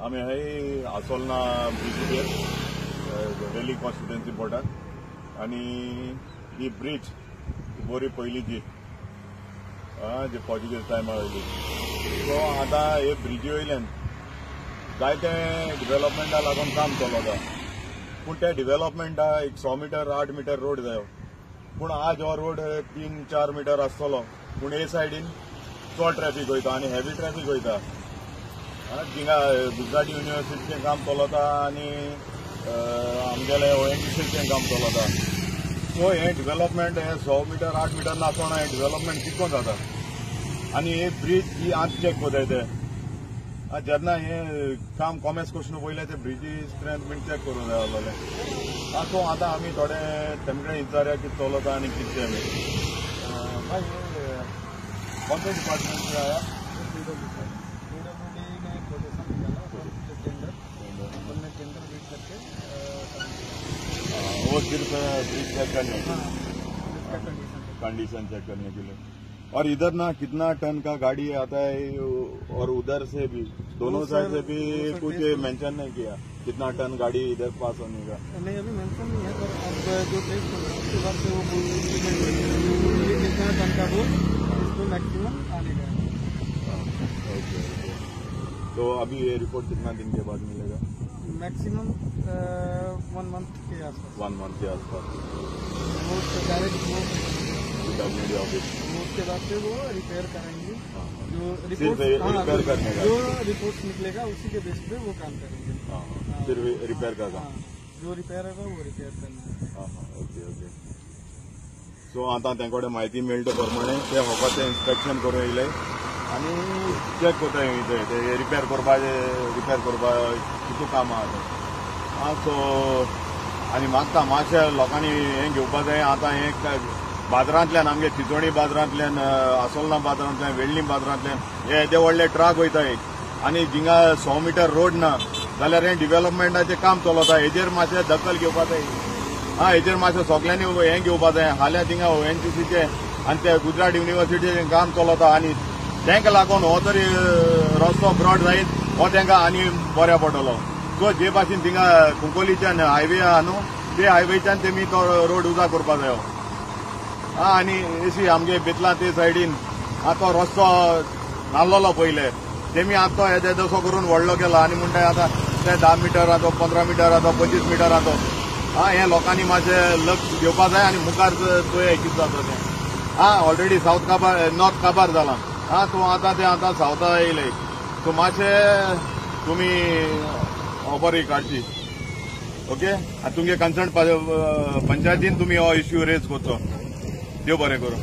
आमी हे आसोलना ब्रिजीचेर वेली कॉन्स्टिट्युएन्सी बोर्डाक आनी ही ब्रिज बरी पयलींची जे पोर्चुगीज टायमार वयली. सो आतां हे ब्रिजी वयल्यान जायते डिवेलपमेंटा लागून काम चलता, पूण त्या डिवेलपमेंटा एक 100 मिटर 8 मिटर रोड जायो, पूण आज हो रोड 3-4 मिटर आसतलो, पूण हे सायडीन चड ट्रॅफिक वयता आनी हेवी ट्रॅफिक वयता. थिंगा गुजरात युनिवर्सिटीचें काम चलता आनी आमगेलें ONGCचें काम चलता. सो हें डिवेलपमेंट हें 100 मिटर 8 मिटर नासतना हें डिवेलपमेंट कितको जाता आनी हे ब्रीज ही आज चॅक कोताय ते जेन्ना हें काम कॉमेस कोशन पयलें ते ब्रिजी स्ट्रेंथ बीन चॅक करूंक जाय आसलें. सो आतां आमी थोडे तेमचे कडेन विचारया कितें चलता आनी कितें तें. भाई कौन से डिपार्टमेंट से आया? पीडब्ल्यूडी ने कोटेशन निकाला, टेंडर हमने टेंडर बीट करके वो सिर्फ ब्रिज चेक करने के लिए, कंडीशन चेक करने के लिए. और इधर ना कितना टन का गाड़ी आता है और उधर से भी दोनों साइड से भी कुछ मेंशन नहीं किया कितना टन गाड़ी इधर पास होने का? नहीं, अभी मेंशन नहीं है, पर अब जो टेस्ट होगा उसके बाद से वो कितना टन का वो इसको मैक्सिमम आने का है. ओके ओके, तो अभी ये रिपोर्ट कितना दिन के बाद मिलेगा? मैक्सिमम 1 मंथ के आसपास. 1 मंथ के आसपास वो डायरेक्ट वो पीडब्ल्यूडी ऑफिस उसके बाद से वो रिपेयर करेंगे. जो रिपोर्ट रिपेयर करने का जो रिपोर्ट निकलेगा उसी के बेस पे वो काम करेंगे. सिर्फ रिपेयर का काम, जो रिपेयर होगा वो रिपेयर करना है. Okay okay. सो आतां तेंचे कडेन म्हायती मेळटा प्रमाणे ते फकत ते इन्स्पेक्शन करून येयले आनी चॅक करता ते रिपेर करपाचें, रिपेर करपाक कितू काम आहा तें. आं सो आनी मागता मातशें लोकांनी हें घेवपा जाय. आतां हें बाजारांतल्यान आमगे चिंचोणी बाजारांतल्यान, आसोलना बाजारांतल्यान, वेळ्ळी बाजारांतल्यान हे येदे व्हडले ट्रक वयताय आनी जिंगा 100 मिटर रोड ना जाल्यार हें डिवेलपमेंटाचें काम चलता. हेजेर मातशें दखल घेवपा जाय. आं हेजेर मातशें सगल्यांनी हें घेवपा जाय. हाल्यां थिंगा ONGCचें आनी ते गुजरात युनिवर्सिटीचें काम चलता आनी तांकां लागून हो तरी रस्तो ब्रॉड जायत हो तांकां आनी बऱ्या पडटलो. सो जे भाशेन थिंगा कुंकोलीच्यान हायवे आहा न्हू ते हायवेच्यान तेमी तो रोड उजा करपा जायो. आं आनी एशी आमगे बेतला ते सायडीन आं तो रस्तो नाल्लोलो पयले तेमी आतां तो येदे तसो करून व्हडलो केला आनी म्हणटा आतां ते 10 मिटर आहा तो 15 मिटर आहा तो 25 मिटर आहा तो. आं हें लोकांनी मातशें लक्ष घेवपा जाय आनी मुखार चोया कितें जाता तें. आं ऑलरेडी सावथ काबार नॉर्थ काबार जालां. आं तूं आतां तें आतां सावथा येयले सो मातशें तुमी बरी काडची. ओके, आनी तुमगे कन्सर्न पंचायतीन तुमी हो इश्यू रेज करचो. देव बरें करूं.